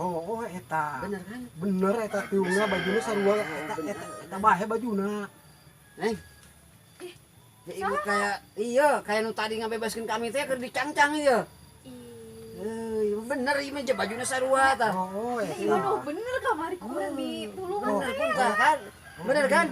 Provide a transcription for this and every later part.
Oh, eta. Bener kan? Bener eta tiungna bajuna sarua eta eta eta bae bajuna. Neng. Ya ibu kayak iya, kayak nu tadi ngabebaskeun kami teh keur dicangcang ieu. Ih. Bener ieu mah bajuna sarua tah. Oh, eta. Iya nu bener kamari ku urang ditulungan Bener pun tah kan? Bener kan?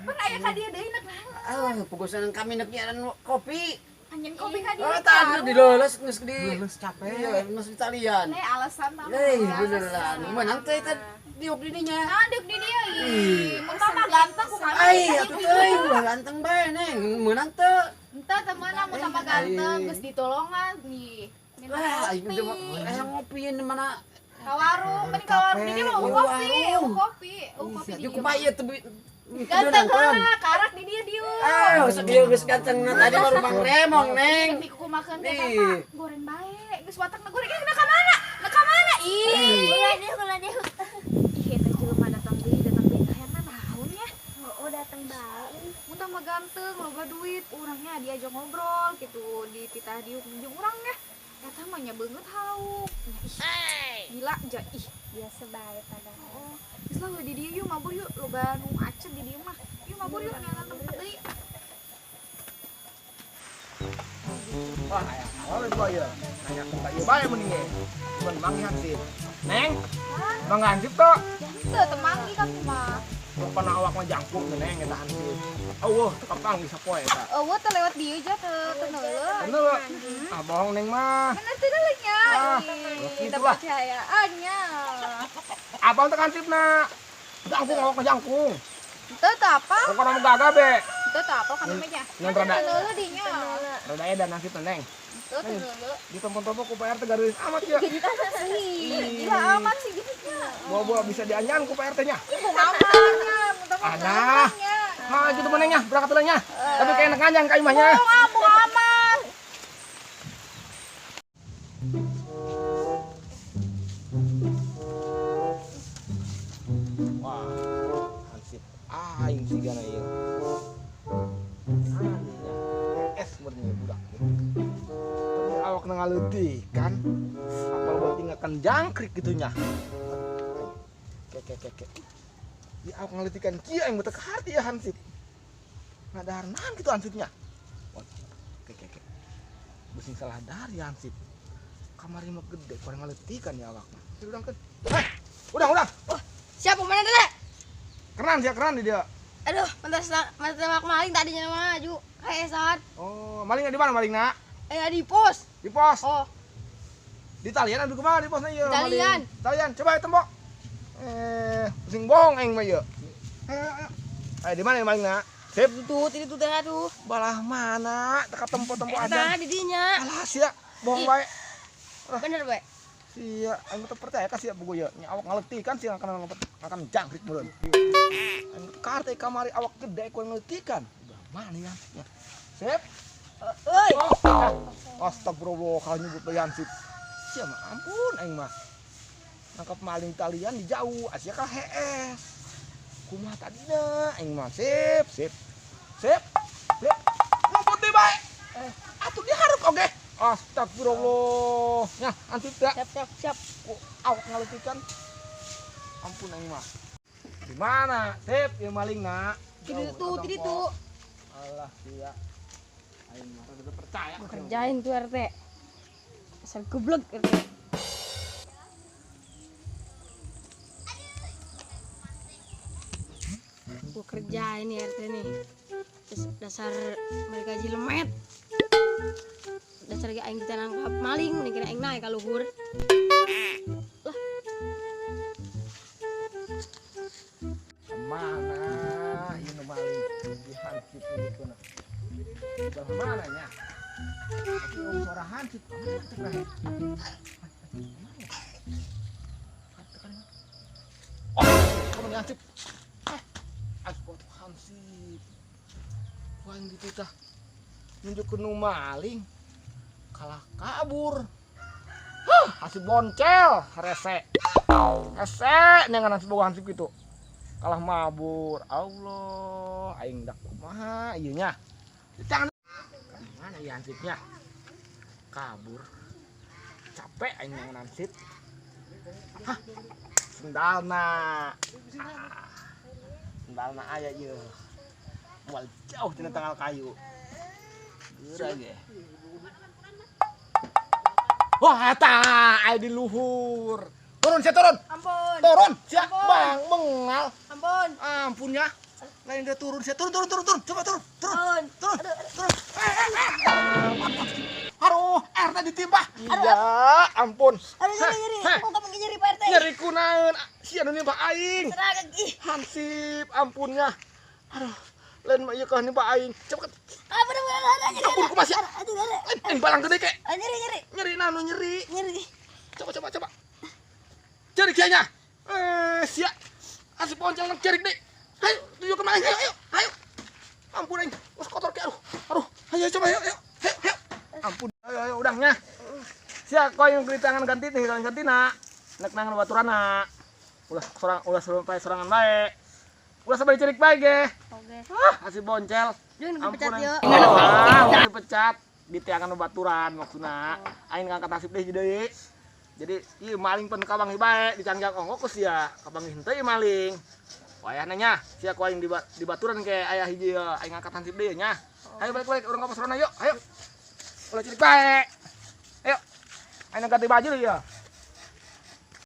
Pan aya ka dieu deui nek naon? Ah, pugusan kami nek nyiaran kopi. Anjeun kopi ka dieu. Oh, tadi dileuleus geus di Lulus capek. Iya, geus di talian. Teh alasan mah. Eh, beneran. Menang teh teh diuk di dinya. Nah, diuk di dieu ih. Mun tambah ganteng ku kami. Ai, atuh teuing ulah ganteng bae neng. Meunang teu. Entah temenan mun tambah ganteng geus ditolongan nih. Wah, aing teh ngopi di mana? Ka warung, mending ka warung di dieu mah kopi, kopi, kopi di Diuk dieu. kumaha ieu teu Ganteng heula, karak di dieu dieu. Ah, sok dieu geus ganteng na tadi baru Bang Remong, Neng. Di kumakeun teh Bapak, goreng bae. Geus watakna goreng na ka mana? Na ka mana? Ih. Ulah deh, ulah deh. Ih, eta jelema datang deui, datang deui. Hayangna naon nya? Oh, datang bae. Mun tambah ganteng, loba duit, urangnya diajak ngobrol gitu, dititah diuk jeung urang nya. Eta mah nya beungeut hauk. Ih, gila ja ih. Biasa bae padahal. Oh, geus lah di dieu yuk mabur yuk, loba nu acet di dieu mah. Yuk mabur yuk neangan tempat deui. Wah, aya awal gua ya. Nanya ka ieu bae mending ge. Cuman manggih hansip. Neng, mangga hansip teu? Teu teu manggih kan mah. Pokona awak mah jangkung teh neng eta hansip. Eueuh, teu kapanggih sapoe eta. Eueuh teu lewat dieu ja teu teu neuleuh. Bener. Ah, bohong neng mah. Bener teu neuleuh nya. Ah, Ih, gitu lah. percayaan nya. Apal teu hansipna? Jangkung awak mah jangkung. Teu teu apa? Pokona mah gagah be. Teu teu apa kami mah nya. Neng rada Teu neuleuh dinya. rada edan hansipna neng. Teu teu neuleuh. Ditompo-tompo ku Pak RT garis amat ya. Ih, gila amat sih gitu nya. Bawa-bawa bisa dianyan ku Pak RT-nya. Ih, bunga amatnya, mun tambah Alah. gantengnya. Nah, gitu menengnya, berangkat dulu nya. Tapi kayak enak nganjang ka imahnya. Bunga, bunga amat. Wah, hansip aing sigana ieu. Anehnya, es murni budak. Tapi awak ngaleutikan, apal buat tinggalkan jangkrik gitu nya. Ke ke ke ke. Di awak ngaleutikan kieu aing teu kaharti ya hansip. Ngadahar naon kitu hansipnya. Wah, ke ke ke. Besing salah dari hansip. Kamari mah gede, kurang ngaleutikan ya awak mah. Udangkeun. Heh, udang udang. Siapa mana deh? Keran sih, keran di dia. Aduh, mantas mantas maling tadinya maju. Kayak saat. Oh, malingnya di mana maling nak? Di pos. Di pos. Oh, Di talian aduh kemana di posnya ieu? Di talian. Maling. Talian, coba ya tembok. Pusing bohong aing mah ieu. Ayo, ayo. Ayo di mana ya maling nak? Sip. tuh, ini tuh teh aduh. Balah mana? Teka tempo-tempo aja. Eta di dinya. Alah sia, bohong Ih. bae. Bener, bae. Sia, aing teu percaya ka sia buku ieu. Nya awak ngaleutikan sia akan akan jangkrik meureun. Aing teu karte kamari awak gede ku ngaleutikan. Belah mana ya? Sip. Euy. Oh, astagfirullah kalau nyebut bae hansip. Sia mah ampun aing mah. Nangkap maling talian di jauh, asia ka hees. Kumaha tadina aing mah. Sip, sip. Sip. Sip. Ngumpet deui bae. Atuh dihareup oge. Astagfirullah. Nya, hansip teh. Siap, siap, siap. Ku awak ngaleutikan. Ampun aing mah. Di mana? Sip, ieu maling na. Di ditu, di ditu. Alah sia. Aing mah teu percaya. Gua kerjain tuh RT. Asal goblok RT. Gua kerjain nih RT nih. Dasar mereka jilemet. Dasar aing kita nangkap maling, nih kira aing naik ka luhur. Lah, Mana ieu nu maling di hansip ieu na. Di belah mana nya? Tapi om suara hansip mana teh teh? Oh, kamu nih hansip. Aku tuh hansip. Wah, yang gitu tah. Nunjuk nu maling. Kalah kabur. Hah, hansip boncel, rese. Rese nengan hansip boga hansip gitu. Kalah mabur. Allah, aing dak kumaha ieu nya. Jangan mana ieu hansipnya? Kabur. Capek aing nengan hansip. Hah? Sendalna. Sendalna aya ieu. Moal jauh tina tanggal kayu. Geura ge. Wah, eta aya di luhur. Turun sia turun. Ampun. Turun sia bang bengal. Ampun. Ampun ya. Lain dia turun sia turun turun turun turun. Coba turun. Turun. Ampun. Turun. Turun. Aduh, RT ditimpah. Iya, ampun. Aduh, nyeri nyeri. Kok kamu nyeri Pak RT? Nyeri kunaon? Sia nu nimpah aing. Serang ih. Hansip, ampunnya. Aduh, lain mah ieu kah nimpah aing. Coba. Ah, bener bener nyeri. Ampun kumaha sia? Aduh, Lain balang gede ke. Nyeri nyeri. Nyeri naon nyeri? Nyeri. Coba coba coba. Cari kianya. Sia. Hansip poncel nang cari deh. Ayo, tuju ke mana? Ayo, ayo, ayo. Ampun aing, wes kotor ke aduh. Aduh, ayo coba ayo, ayo. Ayo, ayo. Ampun. Ayo, ayo udangnya. Sia kau yang beri tangan ganti nih, tangan ganti nak. Nek nangan baturana. Ulah sorang, ulah sampai sorangan bae. Ulah sampai dicerik bae ge. Oke. Ah, hasil boncel. Jangan dipecat yo. Ah, ulah dipecat. Ditiangan baturan maksudna. Aing ngangkat nasib deh deui. Jadi ieu maling pen kabangi bae dicangjang ongkok ku sia. Kabangi henteu ieu maling. Wayah nanya, sia ku aing di baturan ke aya hiji ieu aing ngangkat hansip deui nya. Ayo balik-balik urang ka pos ronda yuk, ayo. Ulah cilik bae. Ayo. Aing ganti baju deui ya.